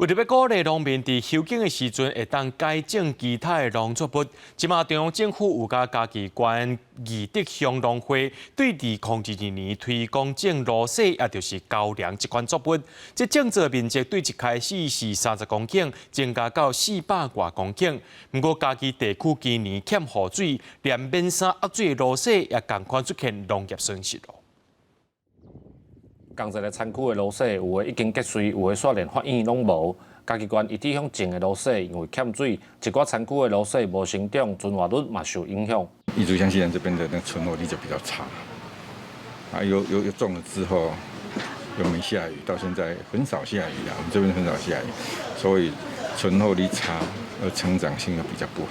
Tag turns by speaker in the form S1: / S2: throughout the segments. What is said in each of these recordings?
S1: 為著欲鼓勵農民佇修景的時陣會當改種其他的農作物，這馬中央政府有佮嘉義縣義德鄉農會對2022年推廣種蘆屎，也就是高粱這款作物。這種植面積對一開始是30公頃，增加到400外公頃。毋過嘉義地區今年欠雨水，連免啥壓水的蘆屎也仝款出現農業損失囉。
S2: 仝一个田區的蘆屎，有的已經結穗，有的煞連發芽攏無。嘉義縣義德鄉種的蘆屎，因為欠水，一寡田區的蘆屎無成長，存活率嘛受影響。
S3: 義竹鄉西南這邊的那存活率就比較差，啊，又又種了之後，又沒下雨，到現在很少下雨啦，我們這邊很少下雨，所以存活率差，而成長性又比較不好。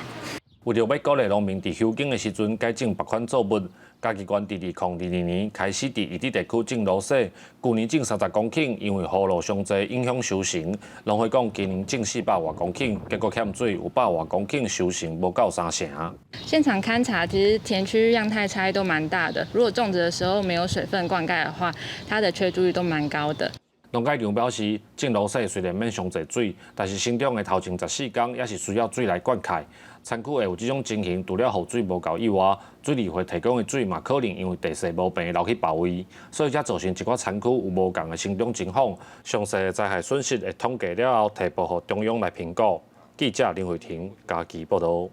S2: 為著欲鼓勵農民佇休耕的時陣改種別款作物，嘉義縣佇2022年開始佇義德地區種蘆屎，舊年種30公頃，因為雨露傷濟影響收成。農會講今年種400外公頃，結果欠水有100外公頃收成無夠三成。
S4: 現場勘查，其實田區樣態差異都蠻大的。如果種植的時候沒有水分灌溉的話，它的缺株率都蠻高的。
S2: 農改場表示，種蘆屎雖然免傷濟水，但是生長的頭前14工也是需要水來灌溉。田區會有這種情形，除了雨水無夠以外，水利會提供的水嘛可能因為地勢無平流去別位，所以才造成一寡田區有無仝的生長情況。詳細的災害損失會統計了後，提報予中央來評估。記者林慧婷嘉義報導。